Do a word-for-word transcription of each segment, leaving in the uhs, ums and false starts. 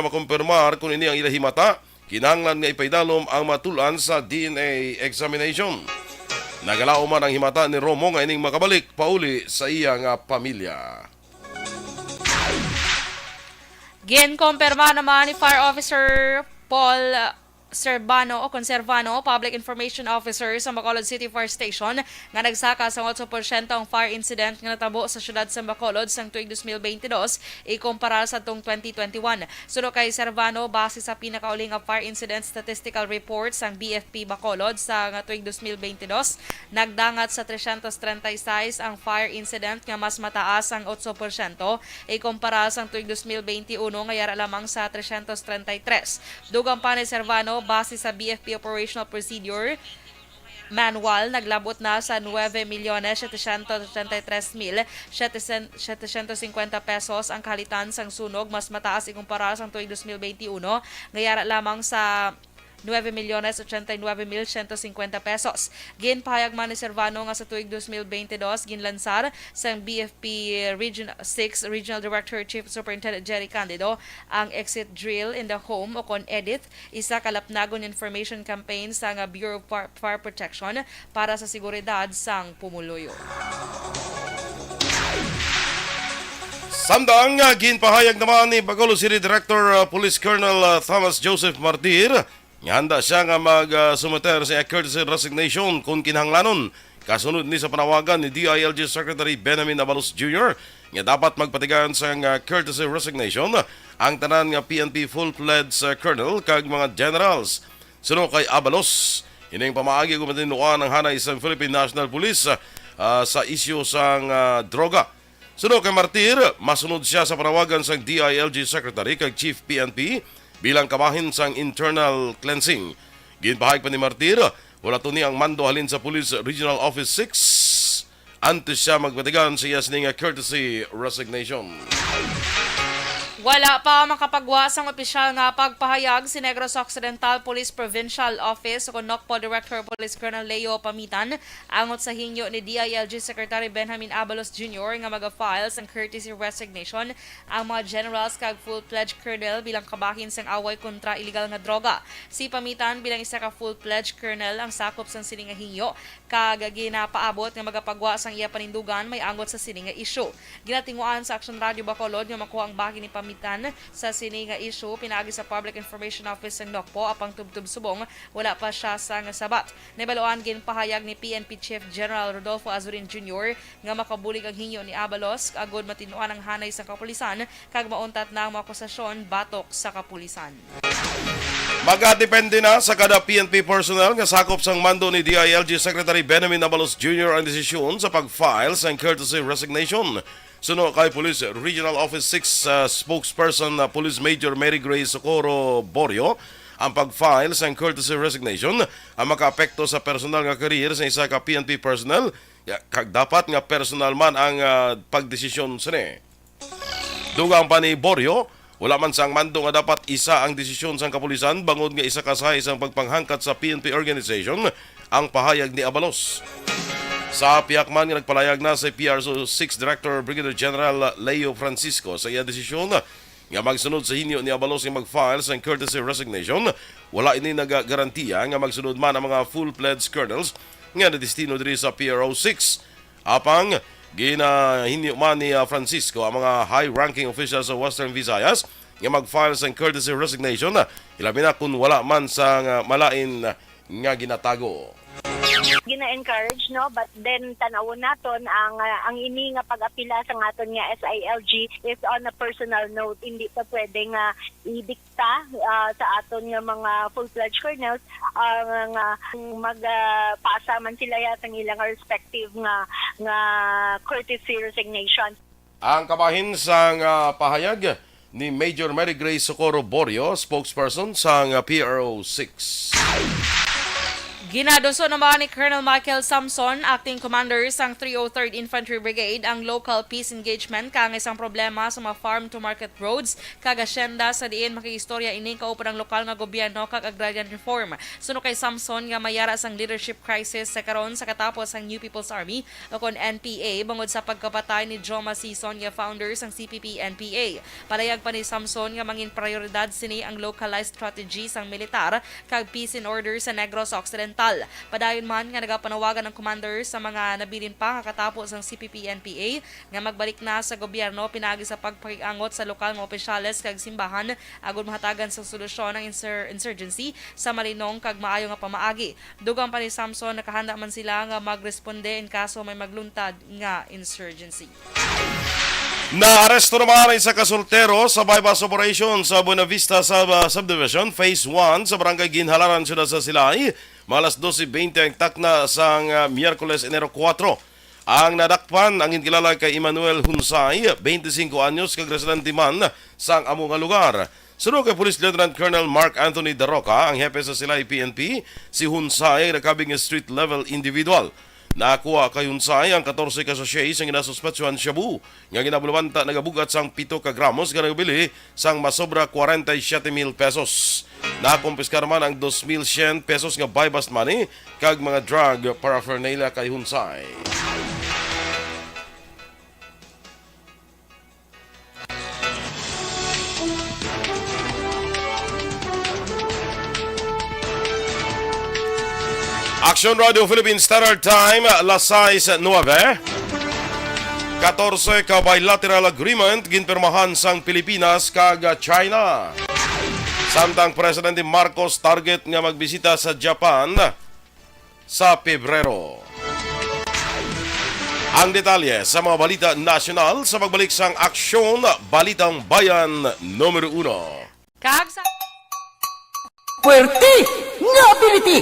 makumpirmar kon ini ang ila himata, kinahanglan nga ipaidalom ang matul-an sa D N A examination. Nagalaom man ang himata ni Romo nga ining makabalik pauli sa iya nga pamilya. Ginkumpirma naman ni Fire Officer Paul Servano o Conservano, Public Information Officer sa Bacolod City Fire Station, nga nagsaka sang otso porsyento ang fire incident nga natabo sa siyudad sa Bacolod sang tuig dos mil bente dos ikumpara sa tong twenty twenty-one. Suno kay Servano, base sa pinakauli nga fire incident statistical report sang B F P Bacolod sa nga tuig dos mil bente dos, nagdangat sa tresyentos treinta y seis ang fire incident, nga mas mataas ang otso porsyento ikumpara sang tuig dos mil bente uno nga yara lamang sa tresyentos treinta y tres. Dugang pa ni Servano, base sa B F P Operational Procedure Manual, naglabot na sa nuebe milyones setecientos ochenta y tres mil setecientos cincuenta pesos ang kahalitan sang sunog, mas mataas ikumpara sang tuig dos mil bente uno nga yara lamang sa nuebe milyones ochenta y nuebe mil ciento cincuenta pesos. Ginpahayag man ni Servano nga sa tuig dos mil bente dos, ginlansar sang B F P Region six Regional Director Chief Superintendent Jerry Candido ang Exit Drill in the Home o kon EDITH, isa ka lapnagon information campaign sa nga Bureau of Fire, Fire Protection para sa seguridad sang pumuluyo. Samtang, ah, ginpahayag naman ni Bacolod City Director, ah, Police Colonel, ah, Thomas Joseph Martir nga handa siya nga mag, ah, sumiter sa courtesy resignation kung kinahanglanon, kasunod ni sa panawagan ni D I L G Secretary Benjamin Abalos Junior nga dapat magpatigayon sang, ah, courtesy resignation ang tanan nga P N P full-fledged, ah, colonel kag mga generals. Suno kay Abalos, ining pamaagi gumatinuan ang hanay sang Philippine National Police, ah, sa isyu sang, ah, droga. Suno kay Martir, masunod siya sa panawagan sang D I L G Secretary kag Chief P N P bilang kabahin sang internal cleansing. Ginpahayag pa ni Martir, wala tuni ang mando halin sa Police Regional Office six antes siya magpatigayon sa iya sini nga courtesy resignation. Wala pa makapagwa sang opisyal nga pagpahayag si Negros Occidental Police Provincial Office o NOCPO Director Police Colonel Leo Pamitan angot sa hingyo ni D I L G Secretary Benjamin Abalos Junior nga maga-file sang courtesy resignation ang mga generals kag full-fledged colonel bilang kabahin sang away kontra iligal nga droga. Si Pamitan bilang isa ka full-fledged colonel ang sakop sang sini nga hingyo kag ginapaabot nga magapagwa sang iya panindugan may angot sa sini nga isyu. Ginatinguan sa Action Radio Bacolod nga makuha ang bahin ni Pamitan sa sini nga isyu pinaagi sa Public Information Office sang NOCPO, apang tubtob subong wala pa siya sang sabat. Nahibaluan, ginpahayag ni P N P Chief General Rodolfo Azurin Junior nga makabulig ang hingyo ni Abalos agod matinuan ang hanay sang kapulisan kag mauntat na ang mga akusasyon batok sa kapulisan. Magadepende na sa kada P N P personnel nga sakop sang mando ni D I L G Secretary Benjamin Abalos Junior ang desisyon sa pag-file sang courtesy resignation. Suno kay Police Regional Office six, uh, spokesperson na Police Major Mary Grace Socorro Borio, ang pag-file sang courtesy resignation ang makaapekto sa personal nga career sa isa ka P N P personnel, ya, kag dapat nga personal man ang, uh, pagdesisyon sini. Dugang pa ni Borio, wala man sang mando nga dapat isa ang desisyon sang kapulisan bangod nga isa ka sa isang pagpanghangkat sa P N P organization ang pahayag ni Abalos. Sa pihak man nga nagpalayag na si P R O six Director Brigadier General Leo Francisco sa iya desisyon nga magsunod sa hinyo ni Abalos nga mag-file sang courtesy resignation, wala ini nagagarantiya nga magsunod man ang mga full-fledged colonels nga nadestino diri sa P R O six. Apang ginahinyo man ni, ah, Francisco ang mga high-ranking officials sa Western Visayas nga mag-file sang courtesy resignation, ah, ilabi na kung wala man sang, ah, malain nga ginatago. Gina-encourage, no, but then tanawon naton ang, ah, ang ini nga pag-apila sa aton nga S I L G is on a personal note. Hindi pa pwede nga idikta, ah, sa aton nga mga full-fledged colonels ang, ah, mag, ah, pasa man sila ya sang ilang respective nga, nga courtesy resignation. Ang kabahin sang, ah, pahayag ni Major Mary Grace Socorro Borio, spokesperson sang, ah, P R O six. Ginaduso naman ni Colonel Michael Samson, acting commander sang three oh third Infantry Brigade, ang local peace engagement kaangay sang problema sa mga farm-to-market roads kag asyenda, sa diin makiistorya ini kaupod ang lokal nga gobyerno kag agrarian reform. Suno kay Samson nga may ara sang leadership crisis sa karon sa katapos ang New People's Army o kon N P A bangod sa pagkapatay ni Joma Sison nga founder sang C P P N P A. Padayag pa ni Samson nga mangin prioridad sini ang localized strategy sang militar kag peace and order sa Negros Occidental. Padayon man nga nagapanawagan ang commander sa mga nabilin pa nga katapo sang C P P N P A nga magbalik na sa gobyerno pinaagi sa pagpakig-angot sa lokal nga opisyales kag simbahan agud mahatagan sang solusyon ang insur-, insurgency sa malinong kag maayo nga pamaagi. Dugang pa ni Samson, nakahanda man sila nga magresponde in kaso may magluntad nga insurgency. Naaresto naman ang isa ka soltero sa buy-bust operation sa Buena Vista sa, uh, Subdivision, Phase one, sa Barangay Ginhalaran, Siyudad sa Silay, mga alas dose bente ang takna sang, uh, Miyerkules, Enero kuwatro. Ang nadakpan ang ginkilala kay Emmanuel Hunsay, twenty-cinco anyos, kag residente man sang amo nga lugar. Suno kay Police Lieutenant Colonel Mark Anthony Daroca, ang hepe sa Silay P N P, si Hunsay nakabig nga street-level individual. Nakuha kay Hunsay ang katorse ka sachet sang ginasuspetsuhan shabu nga ginabulwanta nagabug-at sang pito ka gramos nga nagabili sang masobra kwarenta y siyete mil pesos. Nakumpiskar man ang dos mil syen pesos nga buy-bust money kag mga drug paraphernalia kay Hunsay. Aksyon Radio Philippine Standard Time, las sais nuebe. Katorse ka bilateral agreement ginpirmahan sang Pilipinas kag China. Samtang Presidente Marcos target nga magbisita sa Japan sa Pebrero. Ang detalye sa mga balita nasyonal sa pagbalik sang Aksyon Balitang Bayan numero uno. Kag sa Puwerte nga ability!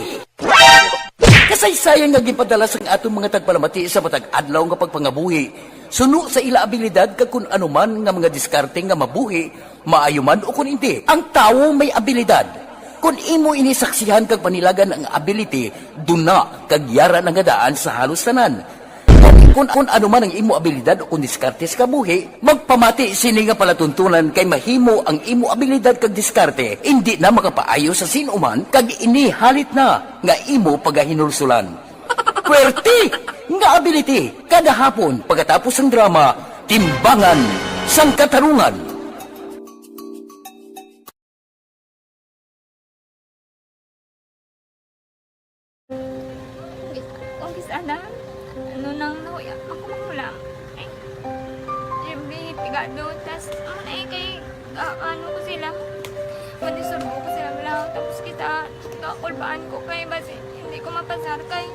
Kasaysayan nga ginpadala sang aton mga tagpalamati sa matag adlaw nga pagpangabuhi, suno sa ila abilidad kag kun ano man nga mga diskarte nga mabuhi, maayo man ukon indi. Ang tawo may abilidad. Kon imo ini saksihan kag panilagan ang ability, duna kag yara na nga daan sa halos tanan. Kon, kon ano man ang imo abilidad o kon diskarte sa kabuhi, magpamati sini nga palatuntunan kay mahimo ang imo abilidad kag diskarte indi na makapaayo sa sin-o man kag ini halit na nga imo pagahinulsulan. Puwerte nga ability kada hapon pagkatapos sang drama, Timbangan sang Katarungan. Kung kis-, ana, ano nang nahuya, ako makulang. Ay, every pigado, tas, ano na eh, kay, ah, ano ko sila, madisurbo ko sila lang, tapos kita, kakulbaan ko kay, basi, hindi ko mapasar kay.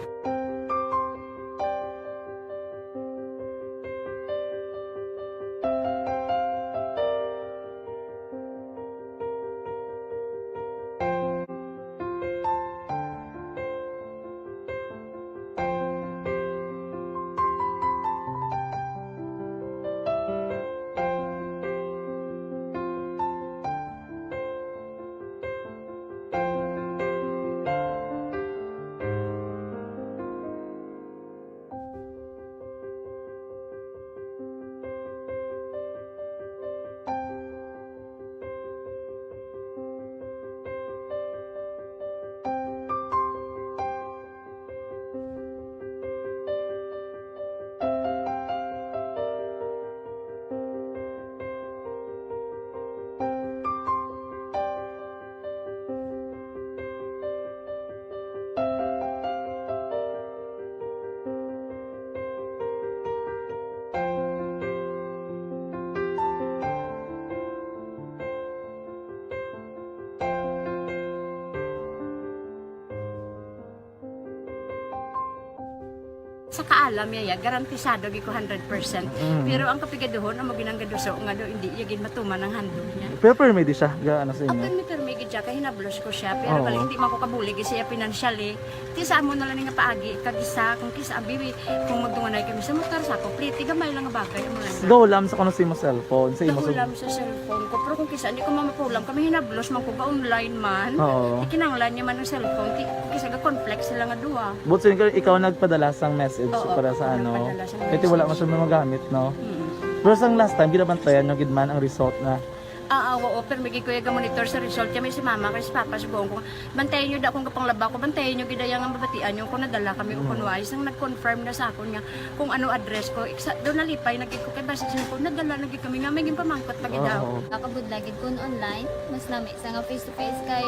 Sa kaalam niya, ya, garantisado gid ko hundred percent. Mm. Pero ang kapigaduhon, amo ginang gaduso nga do, hindi iya gid matuman ang handog niya. Pero permi di siya, ga ano sa inyo? Apan may permi gid siya, kay hinablos ko siya. Pero Oo. bali, hindi man ko kabulig siya financially. Ti sa amo na lang nga paagi, kag isa, kung kisa, abi, kung magdunganay kami sa motor, sa ako, pliti, gamay lang nga bagay, amo lang. Gahulam sa kuno sa imo cellphone, sa imo sa Gahulam sa cellphone ko, pero kung kisa, hindi ko mamapulam, kami hinablos man ko, ga-online man. Oo. Ikinanglan niya man ang cellphone, ti, kung kisa, ga-conflict sila nga duha. But so, ikaw, ikaw nagpadala sang message Oo, para sa ano? nagpadala sang Kaya wala man message. Siya magamit, no? Mm. Pero sang last time, ginabantayan nyo gid man ang result na. Ah, ah, oo, pero may gid ko iya ga-monitor sa result. Kami si mama, kay si papa, subong ko, bantayan nyo da kung kapanglaba ko, bantayan nyo gid ang mabatian nyo kung nadala kami o kung wala. Isang nag-confirm na sa akon nga kung ano address ko. Iksa, doon nalipay na gid ko kay basi sa ko, nadala na gid kami nga may ginpamangkot pa gid daw. Oo. Nakabudlay gid kun online, mas nami sa nga face to face kay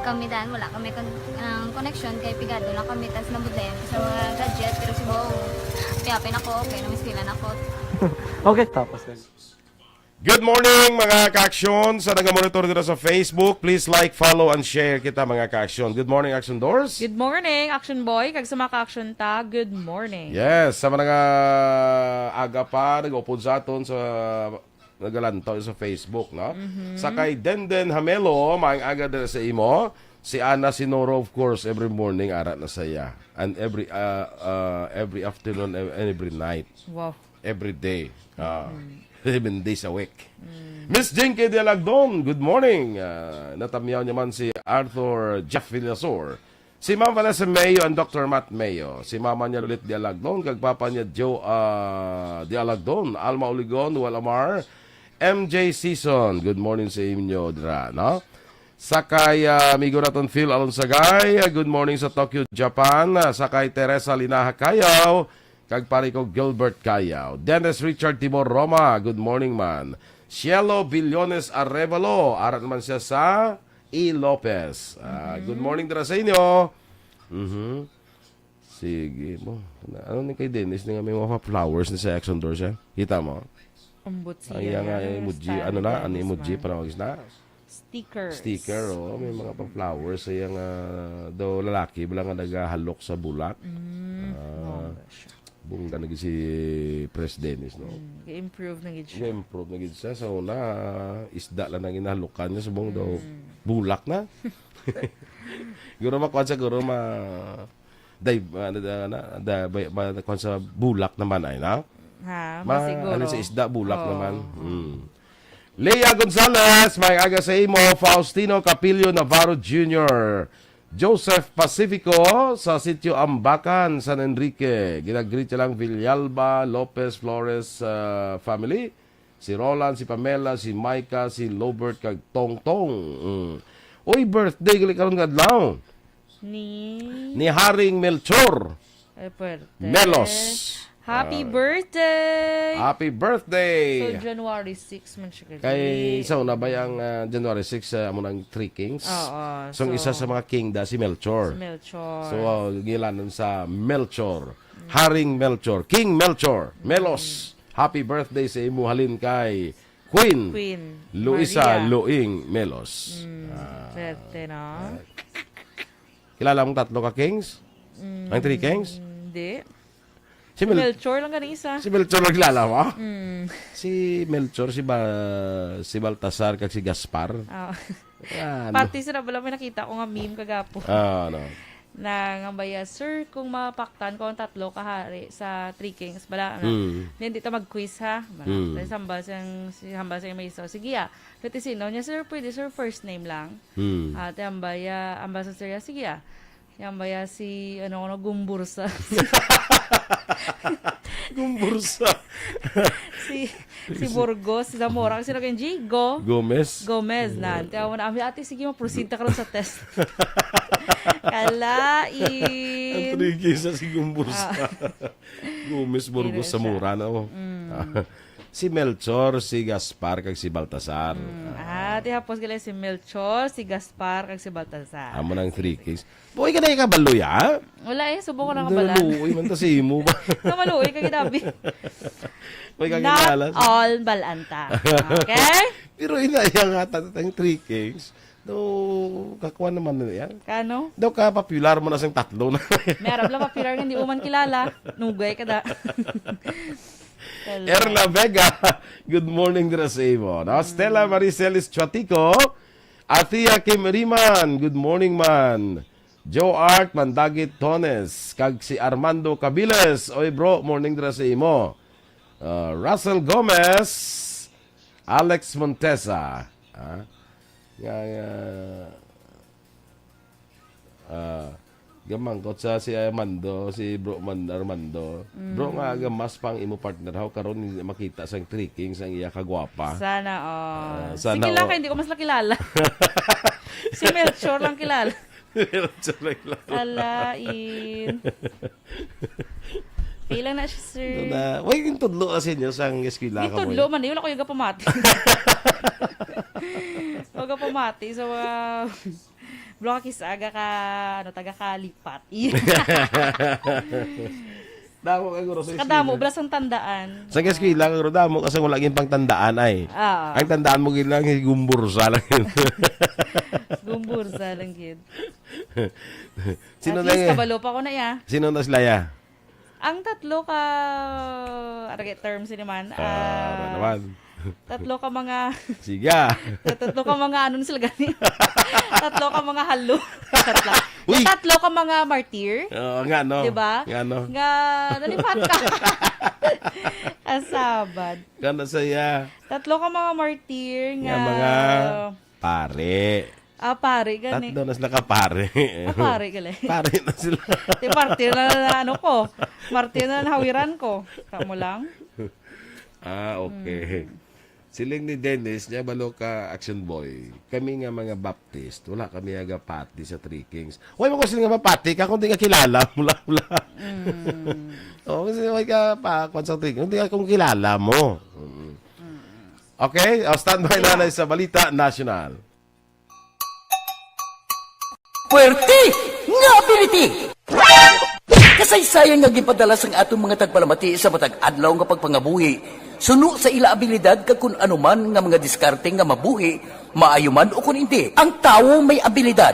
kami dan wala kami kon ang connection kay pigado lang kami tas nabudlayan ko sa mga gadget pero subong kaya pa nako okay nang eskwela nako. Okay, tapos. Good morning, mga ka-aksyon. Sa naga-monitor dito sa Facebook, please like, follow, and share kita, mga ka-aksyon. Good morning, Action Doors. Good morning, Action Boy. Kag sa mga ka-action ta, good morning. Yes, sa mga aga pa, nag-upod sa aton sa nagalantaw sa Facebook, no? Sa kay Denden Hamelo, maayong aga dira sa imo. Si Ana Sinoro, of course, every morning, ara na saya. And every uh, uh, every afternoon, ev- and every night. Wow. Every day. Ah, seven days a week. Miss Jinky Dialagdon, good morning. Ah, natamyaw niya man si Arthur Jeff Villasor. Si Ma'am Vanessa Mayo and Doctor Matt Mayo. Si Mama niya Lulit Dialagdon, kag Papa niya Joe ah, Dialagdon, Alma Oligon, Noel Amar, M J Season. Good morning sa inyo, dira, no? Sa kay ah, amigo naton Phil Alonsagay, ah, good morning sa Tokyo, Japan. Ah, sa kay Teresa Linaha Kayaw, kag pare ko Gilbert Kayaw. Dennis Richard Timor Roma, good morning man. Cielo Billones Arevalo, ara naman siya sa E. Lopez. Ah, good morning dira sa inyo. Mhm. Sige mo. Ano ni kay Dennis ni nga may mga flowers ni sa Action Door siya? Kita mo? Ambot siya. Ang iya nga emoji, ano na, ang emoji para mag na? Stickers. Sticker, oh. May mga pa-flowers sa iya nga daw lalaki bala nga nagahalok sa bulak. Mm, Ah, bongga siya. Bongga na gid si Pres Dennis, no? Mm, Ga-improve na gid siya. Ga-improve na gid siya. Sa una, isda lang ang inahalukan niya. Subong daw, bulak na. Guro makuha siya, guro ma... Day, ano, da, na, da, ba, ba, kuwan sa bulak naman ay, na? Ha, Ma, siguro. Ano sa isda, bulak Oo. naman. Mm. Lea Gonzalez, may aga sa imo, Faustino Capillo Navarro Junior, Joseph Pacifico sa Sitio Ambacan, San Enrique. Ginagreet siya lang Villalba, Lopez, Flores ah, family. Si Roland, si Pamela, si Micah, si Lobert, kag Tongtong. Mm. Uy, birthday gali karon nga adlaw. Ni... Ni Haring Melchor Ay, pwerte. Melos. Happy Ah. birthday! Happy So, birthday! January six man siya. Kay sa una ba ang ah, January six sa amo nang Three Kings? Oo, So, ang so, isa sa mga king da si Melchor. Si Melchor. So, uh, gilanan sa Melchor. Haring Melchor. King Melchor. Melos. Happy birthday sa imo halin kay Queen, Queen Luisa Maria. Luing Melos. Mm, Ah, pwerte, no? Kilala mong tatlo ka kings? Ang Three Kings? Hindi. Si Mel- Melchor lang gani isa. Si Melchor lang kilala mo? Mm. Si Melchor, si, ba, si Baltasar, kag si Gaspar. Ah. Ano? Pati sila bala may nakita ko nga meme kagapo. Ah, ano? Na nga baya, sir, kung mapaktan ko ang tatlo ka hari sa Three Kings, bala, ano, Mm. hindi ta mag-quiz, ha? Bala, Mm. Tapos hambal siyang, si hambal siyang may iso. Sige, ah. Pati sino niya, sir, pwede, sir, first name lang. Hmm. Ah, te ambaya, ambasa, sir, ya. Sige, ah. Ambaya si, ano, ano, Gumbursa. Gumbursa. si, si Burgos, si Zamora, sino kay Jigo? Gomez. Gomez, na. Te, awan na, ate, sige, ma-proceed ta karon sa test. Kalain. Ang trigisa si Gumbursa. Gomez, Burgos, Ira siya. Zamora, no? Si Melchor, si Gaspar, kag si Baltasar. Ah, Ati hapos gali si Melchor, si Gaspar, kag si Baltazar. Amo nang three kings. Buhay ka na ikabalo, ya? Wala eh, subok ko lang kabalan. Naluoy man ta si imo ba? Namaluoy ka gid, abi. Buhay ka Not ginalas. All balanta. Okay? Pero ina iya nga, ta-, tang three kings. No, kakuha naman na yan. Kano? Daw ka popular mo na sing tatlo na. May arab lang popular nga hindi mo man kilala. Nugay ka da. Wala. Erla Vega, good morning dira sa imo. No? Stella Maricel Estratico, Athea Kim Riman, good morning man. Joe Art Mandagit Tones, kag si Armando Cabiles. Oy bro, morning dira sa imo. Ah, Russell Gomez, Alex Montesa. Ah, nga, nga, ah, gamangkot sa si Armando, si Bro Man-, Armando. Bro, nga Mm. gamas pang imo partner, how karon hindi makita sang three kings ang iya kagwapa? Sana all. Ah, sana Sige lang, all. Kay hindi ko mas nakilala. Si Melchor lang kilala. Melchor lang kilala. Alain. Pila na siya, sir? Ito na. Way, yung tudlo kasi niyo sang eskwela May ka mo, tudlo eh. man, eh. Wala ko yung kapamati. Wala kapamati sa mga Bro, kakis-, aga ka, ano, taga Kalipat. Damo ka, guro, sa Sa kadamo, eskwela. Blas ang tandaan. Sa eskwela, guro, damo kasi wala gyud pang tandaan, ay. Ah. Ang tandaan mo gyud lang, si Gumbursa lang yun. Gumbursa lang yun. Sino At na least, yun? Kabalo pa ko na, ya. Sino na sila, ya? Ang tatlo ka, arag term sini man, Ah, ah, ano naman? tatlo ka mga Siga. Tatlo ka mga ano sila gani? Tatlo ka mga halo. Tatlo. Uy! Tatlo ka mga martir. Oo, nga, no? Diba? Nga, no? Nga, nalipat ka. Asabad. Nga na saya. Tatlo ka mga martir Nga nga mga pare. Ah, pare, gani. Tatlo na sila ka pare. Ah, pare, gali. Pare na sila. Di martir na, na ano ko. Martir na nahawiran ko. Kamo lang. Ah, okay. Hmm. Siling ni Dennis, niya balo ka action boy. Kami nga mga Baptist, wala kami agapati sa Three Kings. Why mo ko sila nga mapati ka kung di nga kilala mo lang, lang. Mm. Oo, kasi may ka pa, kwan sa Three Kings, hindi ka kung kilala mo. Mm. Mm. Okay, oh, standby na Kaya na sa Balita National. Puwerte nga ability! Kasaysayan nga ginpadala sang aton mga tagpalamati sa matag adlaw nga pagpangabuhi, suno sa ila abilidad kag kun ano man nga mga diskarte nga mabuhi, maayo man o kun indi, ang tawo may abilidad.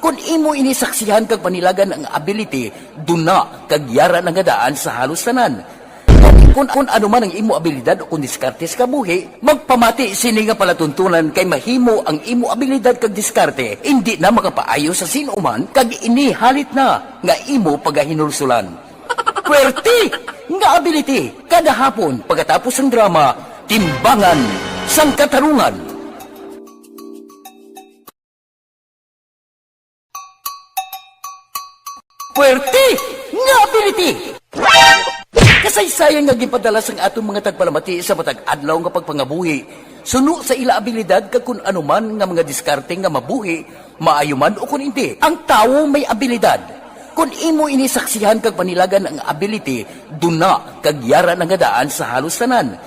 Kun imo ini saksihan kag panilagan ang ability, duna kag yara na nga daan sa halos tanan. Kun, kun ano man ang imo abilidad o kun diskarte sa kabuhi, magpamati sini nga palatuntunan kay mahimo ang imo abilidad kag diskarte indi na makapaayo sa sin-o man kag ini halit na nga imo pagahinulsulan. Puwerte nga ability, kada hapon pagkatapos sang drama, Timbangan sang Katarungan. Puwerte nga ability! Kasaysayan nga ginpadala sang aton mga tagpalamati sa matag adlaw nga pagpangabuhi, suno sa ila abilidad kag kun ano man nga mga diskarte nga mabuhi, maayo man o kun indi, ang tawo may abilidad. Kun imo ini saksihan kag panilagan ang ability, duna kag yara na nga daan sa halos tanan.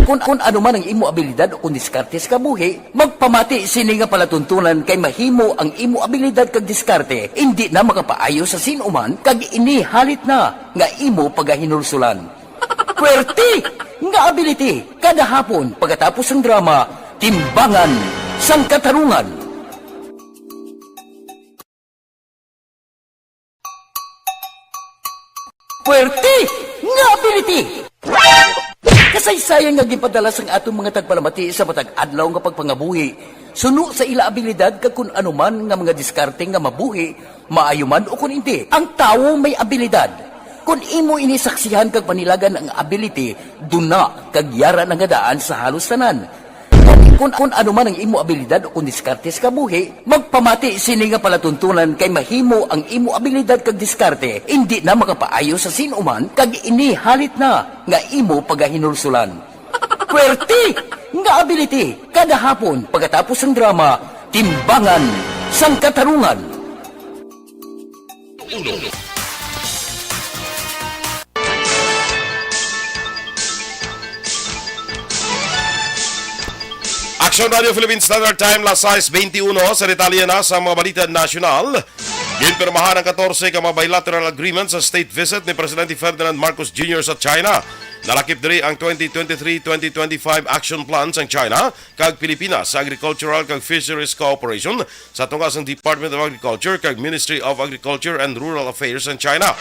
Kun, kun ano man ang imo abilidad o kun diskarte sa kabuhi, magpamati sini nga palatuntunan kay mahimo ang imo abilidad kag diskarte indi na makapaayo sa sin-o man kag ini halit na nga imo pagahinulsulan. Puwerte nga ability kada hapon pagkatapos sang drama Timbangan sang Katarungan. Puwerte nga ability! Kasaysayan nga ginpadala sang aton mga tagpalamati sa matag adlaw nga pagpangabuhi, suno sa ila abilidad kag kun ano man nga mga diskarte nga mabuhi, maayo man o kun indi, ang tawo may abilidad. Kun imo ini saksihan kag panilagan ang ability, duna kag yara na nga daan sa halos tanan. Kun, kun ano man ang imo abilidad o kun diskarte sa kabuhi, magpamati sini nga palatuntunan kay mahimo ang imo abilidad kag diskarte indi na makapaayo sa sin-o man kag ini halit na nga imo pagahinulsulan. Puwerte nga ability kada hapon pagkatapos sang drama Timbangan sang Katarungan. Sa Radyo Philippine Standard Time, las sais beintiuno, sa detalye na sa mga balita nasyonal. Ginpirmahan ang katorse ka mga bilateral agreement sa state visit ni Presidente Ferdinand Marcos Junior sa China. Nalakip diri ang twenty twenty-three twenty twenty-five Action Plan sang China kag Pilipinas sa agricultural kag fisheries cooperation sa tunga sang Department of Agriculture kag Ministry of Agriculture and Rural Affairs sang China.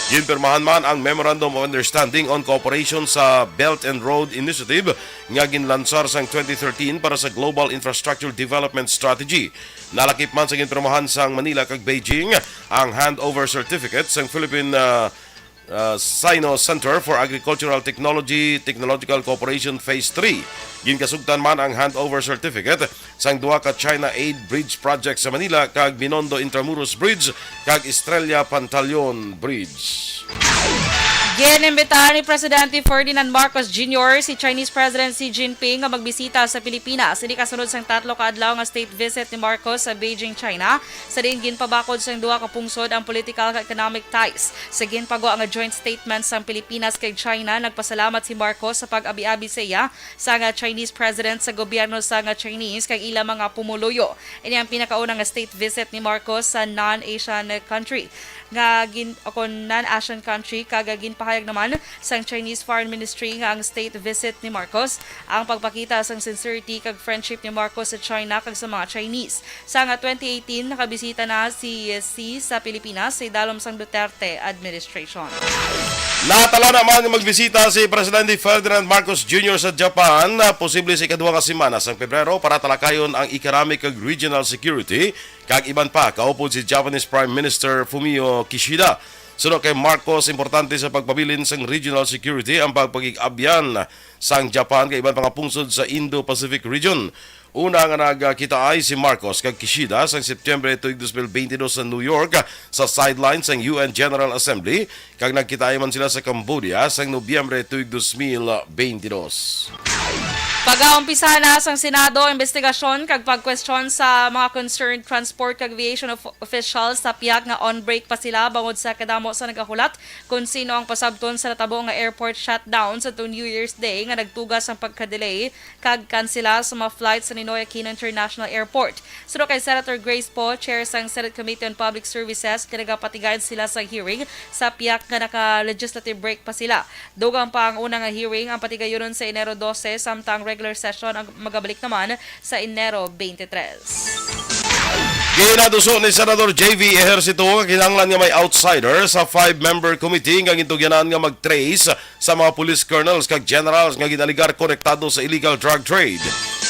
Ginpirmahan man ang Memorandum of Understanding on Cooperation sa Belt and Road Initiative nga ginlansar sang twenty thirteen para sa Global Infrastructure Development Strategy. Nalakip man sa ginpirmahan sang Manila kag Beijing ang handover certificate sang Philippine, ah, ah, Sino Center for Agricultural Technology Technological Cooperation Phase three. Ginkasugtan man ang handover certificate sang duha ka China Aid Bridge Project sa Manila kag Binondo Intramuros Bridge kag Estrella Pantaleon Bridge. Gin-imbitahan ni Presidente Ferdinand Marcos Junior si Chinese President Xi Jinping nga magbisita sa Pilipinas. Ini kasunod sang tatlo ka adlaw nga state visit ni Marcos sa Beijing, China, sa diin ginpabakod sang duha ka pungsod ang political kag economic ties. Sa ginpagwa nga joint statement sang Pilipinas kag China, nagpasalamat si Marcos sa pag-abi-abi sa iya sang Chinese President sa gobyerno sang Chinese kag ila mga pumuluyo. Ini ang pinakauna nga state visit ni Marcos sa non-Asian country nga gin-, o kon non-Asian country, kag ginpahayag naman sang Chinese Foreign Ministry nga ang state visit ni Marcos ang pagpakita sang sincerity kag friendship ni Marcos sa China kag sa mga Chinese. Sa nga twenty eighteen, nakabisita na si Xi sa Pilipinas sa idalom sang Duterte administration. Natala naman nga magbisita si Presidente Ferdinand Marcos Junior sa Japan, ah, posible sa ikaduha nga semana sang Pebrero para talakayon ang economic kag regional security kag iban pa, kaupod si Japanese Prime Minister Fumio Kishida. Suno kay Marcos, importante sa pagpabilin sang regional security ang pagpakig-abyan sang Japan kag iban pa nga pungsod sa Indo-Pacific region. Una nga nagkitaay si Marcos kag Kishida sang Septyembre tuig dos mil beintidos sa New York sa sideline sang U N General Assembly, kag nagkitaay man sila sa Cambodia sang Nobyembre tuig dos mil beintidos. Pagaumpisa na sang Senado ang investigasyon kag pagkwestiyon sa mga concerned transport kag aviation of-, officials sa pihak nga on break pa sila bangod sa kadamo sa nagahulat kon sino ang pasabton sa natabo nga airport shutdown sa New Year's Day nga nagtuga sang pagka-delay kag kansela sa mga flight sa Ninoy Aquino International Airport. Suno kay Senator Grace Poe, chair sang Senate Committee on Public Services, kinagapatigayon sila sa hearing sa pihak nga naka-legislative break pa sila. Dugang pa ang una nga hearing ang patigayunon sa Enero dose, samtang regular session ang magabalik naman sa Enero twenty-three. Ginaduso ni Senador J V Ejercito nga kinahanglan nga may outsider sa five-member committee nga gintugyanan nga mag-trace sa mga police colonels kag generals nga ginalegar konektado sa illegal drug trade.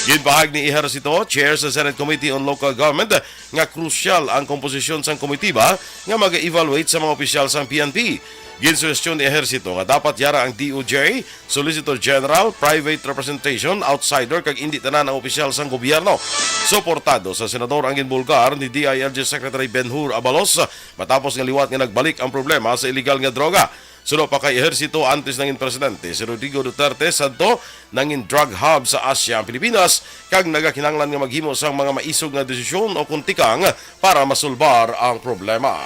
Ginpahayag ni Ejercito, chair sa Senate Committee on Local Government, nga krusyal ang komposisyon sang komitiba nga mag-evaluate sa mga opisyal sang P N P. Ginsuhestyon ni Ejercito nga dapat yara ang D O J, Solicitor General, private representation, outsider, kag indi tanan ang opisyal sang gobyerno. Suportado sa senador ang ginbulgar ni D I L G Secretary Ben-Hur Abalos matapos nga liwat nga nagbalik ang problema sa iligal nga droga. Suno pa kay Ejercito, antes nangin presidente si Rodrigo Duterte, sadto nangin drug hub sa Asia ang Pilipinas, kag nagakinahanglan nga maghimo sang mga maisog nga desisyon o kon tikang para masulbar ang problema.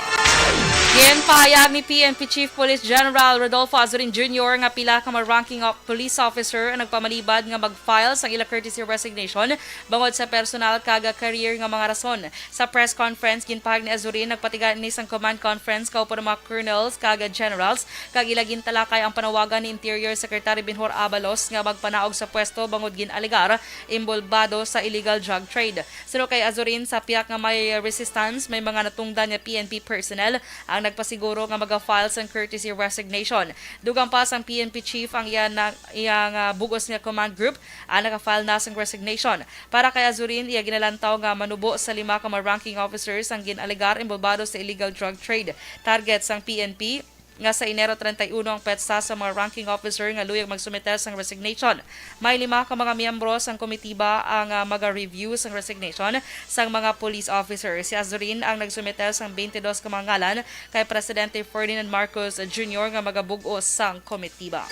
Ginpahayag ni P N P Chief Police General Rodolfo Azurin Junior nga pila ka mga ranking of police officer ang nagpamalibad nga mag-file sang ila courtesy resignation bangod sa personal kag career nga mga rason. Sa press conference, ginpahayag ni Azurin, nagpatigayon ini sang command conference kaupod ang mga colonels kag generals, kag ila gintalakay ang panawagan ni Interior Secretary Ben-Hur Abalos nga magpanaog sa pwesto bangod gin-alegar inbolbado sa illegal drug trade. Suno kay Azurin, sa pihak nga may resistance, may mga natungdan nga P N P personnel ang nagpasiguro nga maga-file sang courtesy resignation. Dugang pa sang P N P chief ang iya na, iya nga bug-os nga command group ang naka-file na sang resignation. Para kay Azurin, iya ginalantaw nga manubo sa lima ka mga ranking officers ang gin-alegar inbolbado sa illegal drug trade. Target sang P N P nga sa Enero treinta y uno ang petsa sa mga ranking officer nga luyag magsumiter sang resignation. May lima ka mga miyembro sang komitiba ang, ah, maga-review sang resignation sang mga police officer. Si Azurin ang nagsumiter sang twenty-dos ka mga ngalan kay Presidente Ferdinand Marcos Junior nga magabug-os sang komitiba.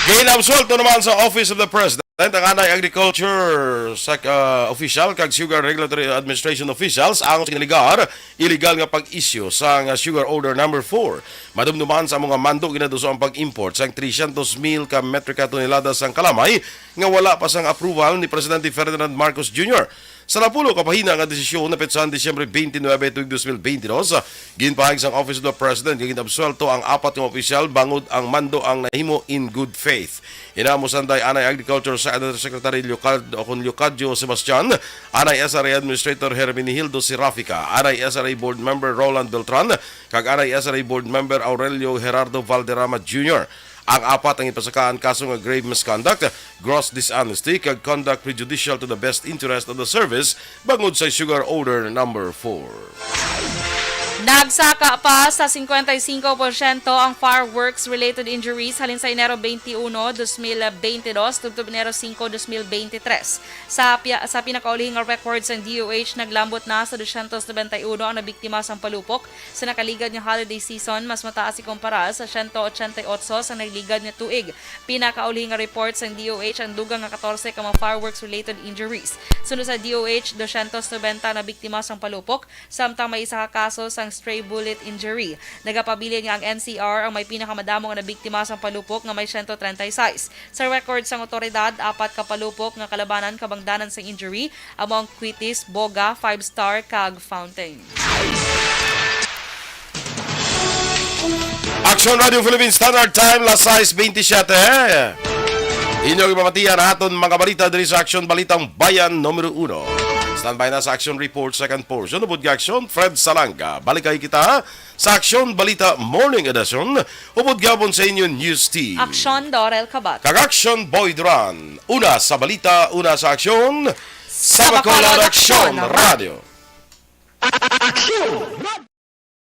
Ginabsuelto naman sa Office of the President Ang anay agriculture sa, ah, official kag Sugar Regulatory Administration officials ang sing ligar illegal nga pag-issue sang Sugar Order Number Four. Madumduman sa mga mando ginaduso ang pag-import sang trescientos mil ka metrika tonelada sang kalamay nga wala pa sang approval ni Presidente Ferdinand Marcos Junior. Sa napulo ka bahina nga desisyon na petsa sa Disyembre twenty-nine tuig dos mil twenty-dos, ginpahayag sang Office of the President nga ginabsuelto ang apat nga opisyal bangod ang mando ang nahimo in good faith. Ina mo sanday anay Agriculture Secretary Leocad-, o kon Leocadio Sebastian, anay S R A Administrator Herminihildo Serafica, anay S R A Board Member Roland Beltran, kag anay S R A Board Member Aurelio Gerardo Valderrama Junior. Ang apat ang ipasakaan kaso nga grave misconduct, gross dishonesty, kag conduct prejudicial to the best interest of the service bangod sa Sugar Order Number Four. Nagsaka pa sa cincuenta y cinco por ciento ang fireworks-related injuries halin sa Enero twenty-one, dos mil twenty-dos, tubtob Enero singko, dos mil bente tres. Sa pia-, sa pinakaulihing nga record sang D O H, naglambot na sa dosyentos nobenta y uno ang nabiktima sang palupok sa nakaligad nga holiday season, mas mataas ikumpara sa siyento ochenta y otso sa nagligad nga tuig. Pinakaulihing nga report sang D O H ang dugang nga katorse ka mga fireworks-related injuries. Suno sa D O H, dosyentos nobenta ang nabiktima sang palupok, samtang may isa ka kaso sang stray bullet injury. Nagapabilin nga ang N C R ang may pinakamadamo nga nabiktima sang palupok nga may siyento treinta y seis. Sa record sang awtoridad, apat ka palupok nga kalabanan kabangdanan sang injury, amo ang Quitis, Boga, Five Star, kag Fountain. Action Radio Philippines Standard Time, las sais bentisiete. Inyong ipamatian aton mga balita diri sa Action Balitang Bayan numero uno. Standby na sa Action Report second portion. Ubod nga aksyon, Fred Salanga. Balik kay kita sa Action Balita Morning Edition. Ubod gapon sa inyo News Team. Aksyon, Dorel Kabat. Kag Action, Boy Duran. Una sa balita, una sa aksyon. Sa Bacolod Aksyon Radio. Aksyon!